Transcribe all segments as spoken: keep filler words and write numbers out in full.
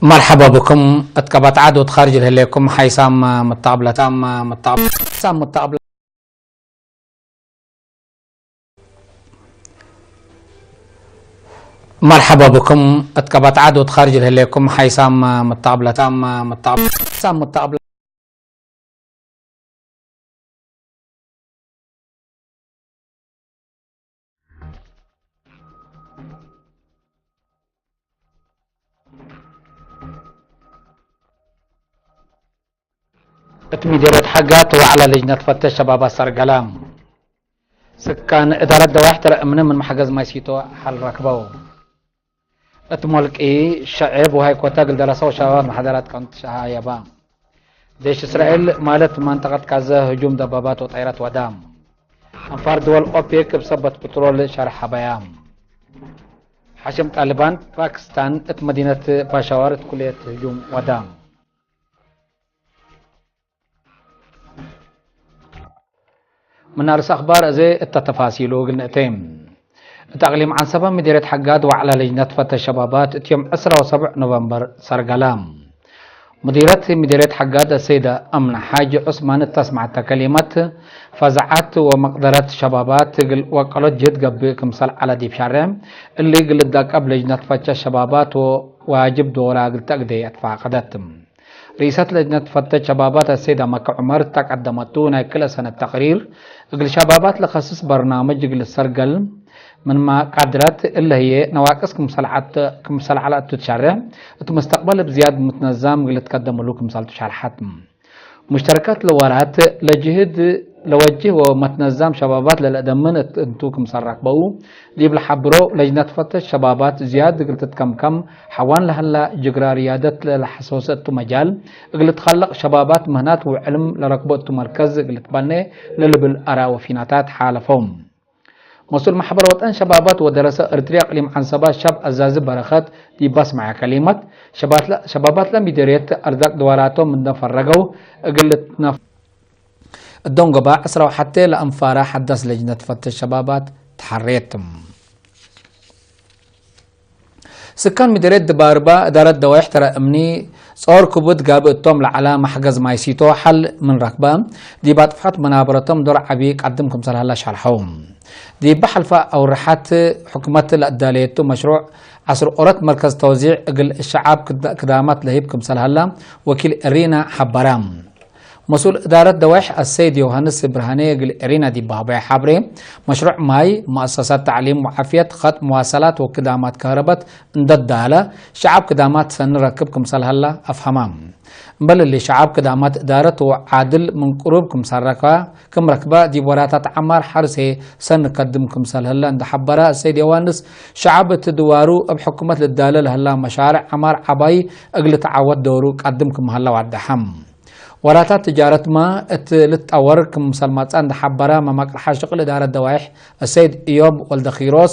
መርሐባ ብኩም እት ቀበት ዐድ ወእት ካርጅ ለህሌኩም ሓይሳም ምተቅብለት፣ ሓይሳም ምተቅብለ-፣ መርሐባ ብኩም እት ቀበት ዐድ ወእት ካርጅ ለህሌኩም ሓይሳም ምተቅብለት፣ ሓይሳም ምተቅብለ-፣ እት ሚደርየት ሐጋት ወዐለ ልጅነት ፈተሽ ሸባባት ሰርገለ። ስካን እዳረት ደዋይሕ ተረ እምነ ምን መሕገዝ ማይ ሲቶ ሐል ረክበው። እት ሞልቂ፣ ሸዕብ ወሃይኮተ እግል ደረሰው ሸባባት መሐደራት ቀንት ሸሃየባ። ዴሽ እስራኤል ማለት መንጠቀት ጋዘ ህጁም ደባባት ወጣይራት ወዳ። አንፋር ድወል ኦፔክ እብ ሰበት ፕትሮል ሸርሕ ሀበያ። ሐሽም ጣልባን ፓክስታን እት መዲነት ፓሻዋር እት ኩልየት ህጁም ወዳ። ምን አርስ አክባር አዜ እተ ተፋሲሉ እግል ንእቴ። እት አቅሊም ዐንሰበ ምዴርየት ሐጋድ ወዐለ ልጅነት ፈተሽ ሸባባት እት ዮም ዕስራ ወሰብዕ ኖቨምበር ሰርገለ። ሙዲረት ምዴርየት ሐጋድ አሰይደ አምነ ሓጅ ዑስማን እት አስመዐተ ከሊመት፣ ፈዛዐት ወመቅደረት ሸባባት እግል ወቀሎት ጅህድ ገብእ ክምሰል ዐለ ዲብ ሻሬዕ እሊ እግል ልዳቀብ ልጅነት ፈተሽ ሸባባት ወዋጅብ ዶራ እግል ተአግዴ አትፋቀደት። ርኢሰት ለጅነት ፈተሽ ሸባባት አሰይደ መከ ዑመር እተ ቀደመቱ ናይ ክልኤ ሰነት ተቅሪር፣ እግል ሸባባት ለከስስ በርናምጅ እግል ልሰርገል፣ ምንመ ቃድረት እለ ህዬ ነዋቅስ ክምሰል ዐት-፣ ክምሰል ዐለ እቱ ትሸሬሕ፣ እት መስተቅበል እብ ዝያድ ምትነዛም እግል ልትከደም እሉ ክምሰልቱ ሸርሐት። ሙሽተረከት ለወራት ለጅህድ ለወጅህ ወመትነዛም ሸባባት ለለአደምን እት እንቱ ክምሰል ረክበው፣ ዲብ ለሐብሮ፣ ለጅነት ፈተሽ ሸባባት ዝያድ እግል ትትከምከም፣ ሐዋን ለሀላ ጅግራ ርያደት ለለሐሶሰ እቱ መጃል እግል ልትከለቅ፣ ሸባባት ምህናት ወዕልም ለረክቦ እቱ መርከዝ እግል ልትበኔ ለልብል አራእ ወፊናታት ሓለፈው። መስኡል መሕበር ወጠን ሸባባት ወደረሰ እርትርየ እቅሊም ዐንሰባ ሸብ አዛዚ በረኸት ዲብ አስመዐ ከሊመት፣ ሸባትለ-፣ ሸባባትለ ምዴርየት አርዛቅ ድዋራቶም እንደ ፈረገው እግል ልትነፍ-፣ እዶንጎባ ዕስራ ወሐቴ ለአንፋራ ሐዳስ ለጅነት ፈተሽ ሸባባት ተሐሬት። ስካን ምዴርየት ድባርባ እዳረት ደዋይሕ ተረ እምኒ ጾር ክቡድ ጋብእ እቶም ለዐለ መሕገዝ ማይ ሲቶ ሐል ምን ረክበ፣ ዲብ አጥፍዐት መናበረቶም ዶር ዐቢ ቀድም ክምሰል ሀለ ሸርሐው። ዲብ ሐልፈ አውርሐት ሕኩመት ለአዳለየቱ መሽሩዕ ዐስር ኦሮት መርከዝ ተውዚዕ እግል ሸዐብ ክዳ-፣ ክዳማት ለህይብ ክምሰል ሀለ ወኪል እሪና ሐበረ። መስኡል እዳረት ደዋይሕ አሰይድ ዮሐንስ ብርሃኔ እግል ኤሪና ዲብ ሀበየ ሐብሬ፣ መሽሩዕ ማይ፣ መአሰሳት ተዕሊም ወዓፍየት፣ ኸጥ መዋሰላት ወክዳማት ከህረበት እንደ ዳለ፣ ሸዐብ ክዳማት ሰኒ ረክብ ክምሰል ሀለ አፍሀማ። እምበል እሊ፣ ሸዐብ ክዳማት እዳረት ወዓድል ምን ቅሩብ ክምሰል ረክበ፣ ክም ረክበ፣ ዲብ ወራታት ዐማር ሐርሴ ሰኒ ከድም ክምሰል ህለ እንደ ሐበረ አሰይድ ዮሐንስ፣ ሸዐብ እት ድዋሩ እብ ሕኩመት ልዳለ ለህላ መሻርዕ ዐማር ዐባይ እግል ተዓወት ዶሩ ቀድም ክም ሀለ ዋደሐም። ወራታት ትጃረትመ እት ልትጠወር ክምሰል መጽአ እንደ ሐበረ፣ መማቅርሐ ሽቅል እዳረት ደዋይሕ አሰይድ እዮብ ወልደኪሮስ፣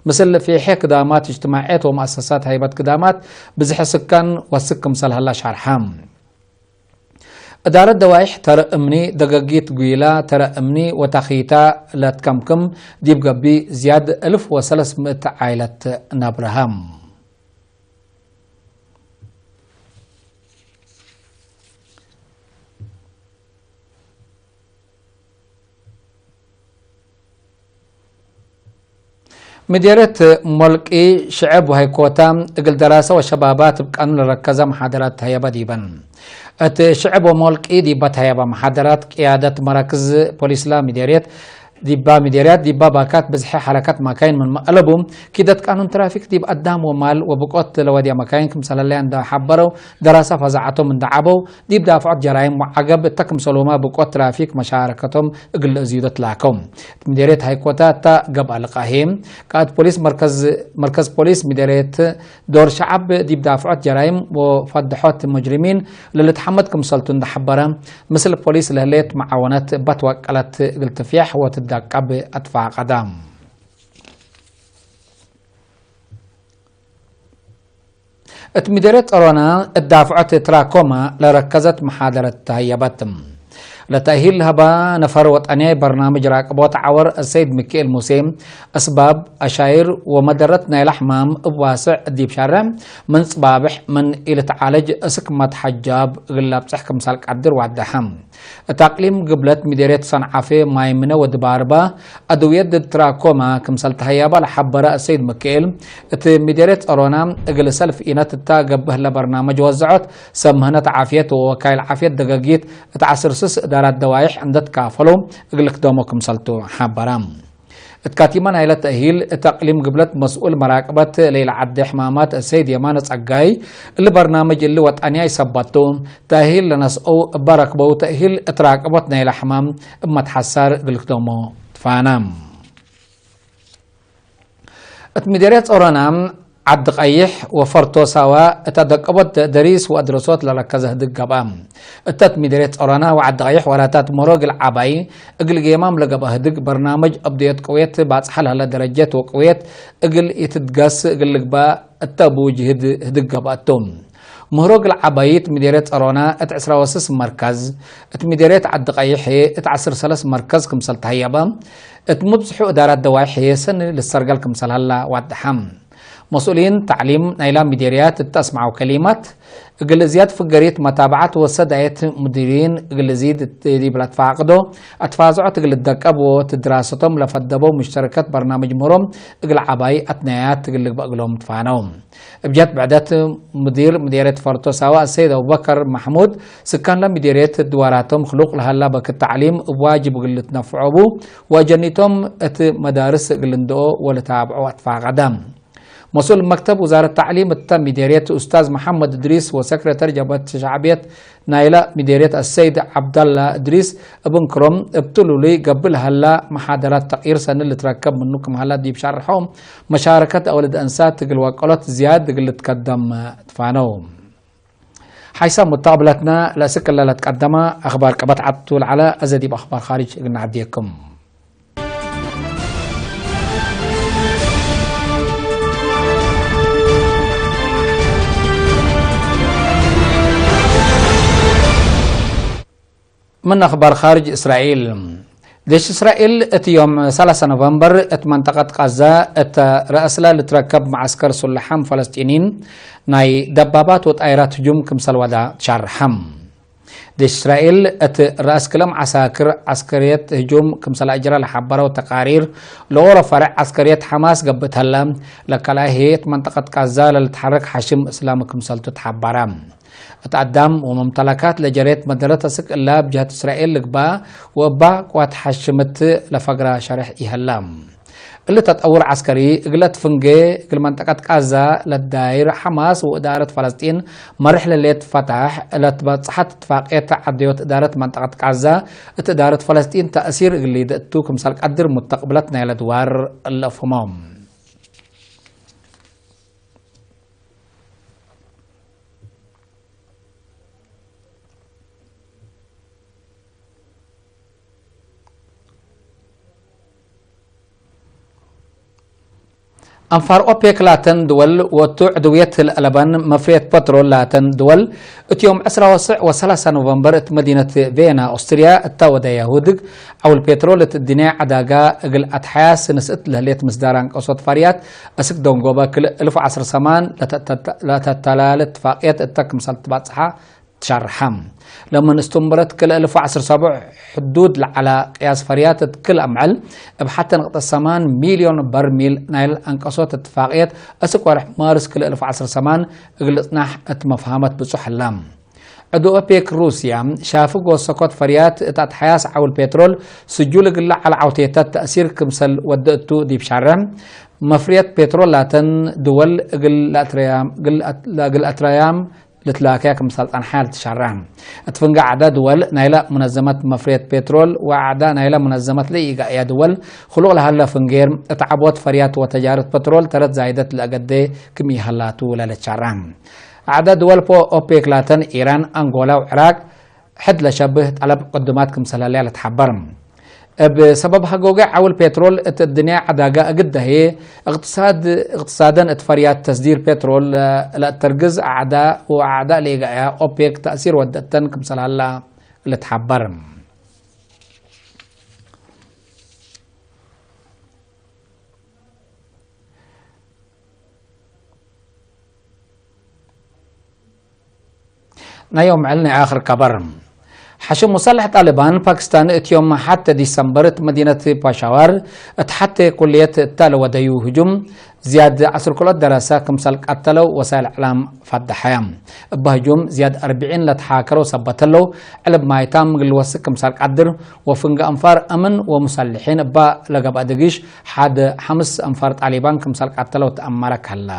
ምስል ፊሐ ክዳማት እጅትማዕየት ወመአሰሳት ሀይበት ክዳማት ብዝሐ ስካን ወስክ ክምሰል ሀለ ሸርሐ። እዳረት ደዋይሕ ተረ እምኒ ደገጊት ጉይላ፣ ተረ እምኒ ወታኺታ ለትከምክም ዲብ ገብእ፣ ዝያድ እልፍ ወሰለስ ምእት ዓይለት ነብረሀ። ምዴርየት ሞልቂ፣ ሽዕብ ወሀይኮታ እግል ደራሰ ወሸባባት እብ ቀኑን ለረከዘ መሓደራት ተሀየበ ዲበን። እት ሽዕብ ወሞልቂ ዲበ ተሀየበ መሓደራት፣ ቅያደት መራክዝ ፖሊስላ ምዴርየት፣ ዲባ ምዴርያት ዲባ ባካት ብዝሒ ሐረከት መካይን ምንመ አለቡ፣ ኪደት ቃኑን ትራፊክ ዲብ አዳም ወማል ወብቆት ለወድያ መካይን ክምሰል ህለያ እንደ ሐበረው፣ ደራሰ ፈዛዐቶም እንደ ዐበው፣ ዲብ ዳፍዖት ጀራይም ወዐገብ እተ ክምሰሎመ ብቆት ትራፊክ መሻረከቶም እግል ለእዝዩደት ላከው። ምዴርየት ሃይኮታ እተ ገብአ ልቃሄ፣ ቃእድ ፖሊስ መርከዝ፣ መርከዝ ፖሊስ ምዴርየት ዶር ሸዐብ ዲብ ዳፍዖት ጀራይም ወፈድሖት ሙጅሪሚን ለልትሐመድ ክምሰልቱ እንደ ሐበረ፣ ምስል ፖሊስ ለህሌት መዓወነት እበ ትወቀለት እግል ትፍየሕ ወትዳቀብ አትፋቀደ። እት ምዴርየት ጸሮና እት ዳፍዖት ትራኮማ ለረከዘት መሓደረት ተሀየበት። ለተእሂል ለሀባ ነፈር ወጠንያይ በርናምጅ ራቅቦት ዐወር አሰይድ ሚካኤል ሙሴ፣ አስባብ፣ አሻይር ወመደረት ናይለ ሕማም እብ ዋስዕ ዲብ ሻርዕ ምን ጽባብሕ ምን ኢልትዓለጅ እስክ መትሐጃብ እግል ለብጽሕ ክምሰል ቀድር ዋደሐ። እት አቅሊም ግብለት ምዴርየት ሰንዓፌ ማይምነ ወድባርባ አድውየት ዲብ ትራኮማ ክምሰል ተሀያባ ለሐበረ አሰይድ ሚካኤል፣ እት ምዴርየት ጸሮና እግል ሰልፍ ኢነት እተ ገብእ ህለ በርናምጅ ወዘዖት ሰብ ምህነት ዓፍየት ወወካይል ዓፍየት ደገጊት እት ዐስር ስስ እዳራት ደዋይሕ እንደ ትካፈሉ እግል ልክደሞ ክምሰልቱ ሐበረ። እት ካቲመ ናይለ ተእሂል እት አቅሊም ግብለት መስኡል መራቅበት ለኢለዐዴ ሕማማት አሰይድ የማነ ጸጋይ፣ እሊ በርናምጅ እሊ ወጠንያይ ሰበት ቱ፣ ተእሂል ለነስአው እበ ረክበው ተእሂል እት ራቅቦት ናይለ ሕማም እብ መትሐሳር እግል ልክደሞ ትፋነ። እት ምዴርየት ጾሮና፣ ዐዲ ቀይሕ ወፈርቶ ሳዋ እት አደቀቦት ደሪስ ወአድረሶት ለረከዘ ህድግ ገብአ። እተ እት ምዴርየት ጾሮና ወዐዲ ቀይሕ ወላታት ምህሮ እግል ዐባይ እግል ጌማም ለገብአ ህድግ በርናምጅ አብድዮት ቅዌት ባጽሐ ለህለ ደረጀት ወቅዌት እግል ኢትትገስ እግል ልግበእ እተ አቡ ጅህድ ህድግ ገብአቱ። ምህሮ እግል ዐባይ እት ምዴርየት ጸሮና እት ዕስራ ወስስ መርከዝ፣ እት ምዴርየት ዐዲ ቀይሕ ህዬ እት ዐስር ሰለስ መርከዝ ክምሰል ተሀየበ፣ እት ሙብዝሑ እዳራት ደዋይሕ ህዬ ሰኒ ልሰርገል ክምሰል ሀላ ዋደሐ። መስኡሊን ተዕሊም ናይላ ምዴርያት እት አስመዐው ከሊማት፣ እግል ዝያድ ፍገሪት መታብዐት ወሰዳየት ሙዲሪን እግል ዚድ ዲብ ለትፋቅዶ አትፋዝዖት እግል ልደቀብ ወእት ድራሰቶም ለፈደበው ሙሽተረከት በርናምጅ ምህሮም እግል ዐባይ አትናያት እግል ልግበእ እግሎም ትፋነው። እብ ጀት ብዕደት፣ ሙዲር ምዴርየት ፈርቶ ሳዋ አሰይድ አቡበከር መሕሙድ፣ ስካንለ ምዴርየት ድዋራቶም ክሉቅ ለሀላ በክት ተዕሊም እብ ዋጅብ እግል ልትነፍዖ እቡ ወአጀኒቶም እት መዳርስ እግል ልንድኦ ወልታብዖ አትፋቀደ። መስኡል መክተብ ውዛረት ተዕሊም እተ ምዴርየት ኡስታዝ መሐመድ እድሪስ ወሰክረተር ጀብሀት ሸዕብየት ናይለ ምዴርየት አሰይድ ዐብደላ እድሪስ እብ እንክሮም፣ እብ ትሉሉይ ገብእ ለሀላ መሓደራት ተቅይር ሰኒ ልትረከብ ምኑ ክም ሀላ ዲብ ሸርሖም፣ መሻረከት አውለድ አንሳት እግል ወቀሎት ዝያድ እግል ልትከደም ትፋነው። ሓይሳም ሙተቅብለትና ለእስክ እለ ለትቀደመ አኽባር ቀበት ዐድ ቱ ለዐለ፣ አዜ ዲብ አኽባር ካርጅ እግል ነዐድየኩም። ምን አኽባር ኻርጅ እስራኤል። ዴሽ እስራኤል እት ዮም ሰላሳ ኖቨምበር እት መንጠቀት ቃዛ እተ ረአስለ ልትረከብ መዐስከር ሱለሓም ፈለስጢኒን ናይ ደባባት ወጣይራት ህጁም ክምሰል ወዳ ትሻርሐም። ዴሽ እስራኤል እት ረአስ ክለም ዐሳክር ዐስከርየት ህጁም ክምሰል አጅረ ለሐበረው ተቃሪር፣ ለኦሮ ፈርዕ ዐስከርየት ሐማስ ገብእ ተለ፣ ለከልአይ ህዬ እት መንጠቀት ቃዛ ለልትሐረክ ሐሽም እስላም ክምሰልቱ ተሐበረ። እት አዳም ወመምተለካት ለጀሬት መደረት አስክ እላ እብ ጀህት እስራኤል ልግበእ ወእባ ቅዋት ሐሽምት ለፈግራ ሸሬሕ ኢሀላ። እሊ ተጠውር ዐስከሪ እግለ ትፍንጌ እግል መንጠቀት ቃዛ ለዳይር ሐማስ ወእዳረት ፈለስጢን መርሕ ለሌት ፈታሕ ለትበጽሐት እትፋቅየት ተዐደዮት እዳረት መንጠቀት ቃዛ እት እዳረት ፈለስጢን ተእሲር እግል ሊደእቱ ክምሰል ቀድር ሙተቅብለት ናይለ ድዋር ለአፍህሞም። አንፋር ኦፔክ ላተን ድወል ወእቱ ዕድውየት ለአለበን መፍሬት ፐትሮል ላተን ድወል፣ እት ዮም ዕስራ ወስዕ ወሰላሳ ኖቨምበር እት መዲነት ቬና ኦስትርያ እተ ወደያሁ ህድግ፣ ዐውል ፔትሮል እት እድንያ ዐዳጋ እግል አትሐያስ ንስእት ለህሌት ምስዳር አንቀሶት ፈርያት አስክ ደንጎበ ክልእ እልፍ ወዐስር ሰማን ለተተላለ እትፋቅየት እተ ክምሰል ትባጽሐ ትሻርሐ። ለምን እስትንበረት ክልእ እልፍ ወዐስር ሰቡዕ ሕዱድ ለዐለ ቅያስ ፈርያት እት ክል አምዕል እብ ሐቴ ንቅጠት ሰማን ሚልዮን በርሚል ናይል አንቀሶት እትፋቅየት አስክ ወርሕ ማርስ ክልእ እልፍ ወዐስር ሰማን እግል ልጽናሕ እት መፍሃመት ብጹሕ ህላ። ዕዱ ኦፔክ ሩስያ ሻፍግ ወሰኮት ፈርያት እት አትሐያስ ዐውል ፔትሮል ስጁል እግል ለዐለ ዐውቴታት ተእሲር ክምሰል ወደ እቱ ዲብ ሻርሕ፣ መፍርየት ፔትሮል ላተን ድወል እግል ለአትረያም፣ እግል አት-፣ እግል አትረያም ልትላከያ ክምሰል ጸንሐ ልትሻርሕ። እት ፍንጌ ዐደ ድወል ናይለ ሙነዘመት መፍርየት ፔትሮል ወዐደ ናይለ ሙነዘመት ለኢጋእያ ድወል ክሉቅ ለሀለ ፍንጌር እት ዐቦት ፈርያት ወተጃረት ፔትሮል ተረት ዛይደት ለአገዴ ክም ኢሀላቱ ለልትሻርሕ። ዐደ ድወል ፖ-፣ ኦፔክ ላተን ኢራን፣ አንጎላ ወዕራቅ ሕድ ለሸብህ ጠለብ ቅዱማት ክምሰል ህለያ ልትሐበር። እብ ሰበብ ሀጎገ ዐውል ፔትሮል እት እድንያ ዐዳጋ እግል ደህዬ፣ እቅትሳድ-፣ እቅትሳደን እት ፈርያት ተስዲር ፔትሮል ለአተርግዝ አዕዳ ወአዕዳ ሌጋያ ኦፔክ ተእሲር ወደተን ክምሰል ሀላ ልትሐበር። ናይ ዮም ዕል ናይ አክር ከበር። ሐሽም ሙሰለሕ ጣሊባን ፓኪስታን እት ዮም ሐቴ ዲሰምበር እት መዲነት ፓሻዋር እት ሐቴ ኩልየት እተ ለወደዩ ህጁም ዝያድ ዐስር ክልኦት ደረሰ ክምሰል ቀተለው ወሳይል እዕላም ፈደሐያ። እበ ህጁም ዝያድ አርብዒን ለተሓከረው ሰበት ህለው፣ ዕልብ ማይታም ምግል ልወስክ ክምሰል ቀድር ወፍንገ አንፋር አምን ወሙሰልሒን እበ ለገብአ ድጊሽ ሐድ ሐምስ አንፋር ጣሊባን ክምሰል ቀተለው ተአመረ ከለ።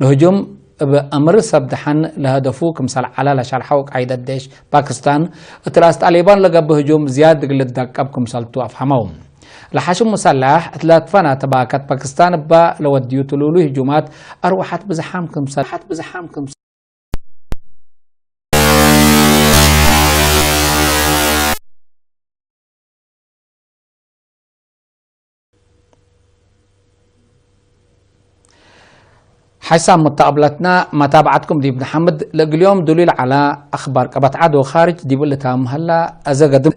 ለህጁም እብ አምር ሰብ ደሐን ለሀደፉ ክምሰል ዐለ ለሸርሐው ቃይደት ዴሽ ፓኪስታን፣ እት ረአስ ጣሊባን ለገብእ ህጁም ዝያድ እግል ልደቀብ ክምሰልቱ አፍሀመው። ለሐሽም ሙሰላሕ እት ለትፈናተ ባከት ፓኪስታን እበ ለወድዩ ትሉሉይ ህጁማት አርወሐት ብዝሓም ክምሰል ሐይሳም ሙተቀብለትና መታብዐትኩም ዲብ ነሐምድ። ለእግል ዮም ዱሉይ ለዐለ አክባር ቀበት ዐድ ወካርጅ ዲብ እሊ ታምም ሀላ። አዘ ገድም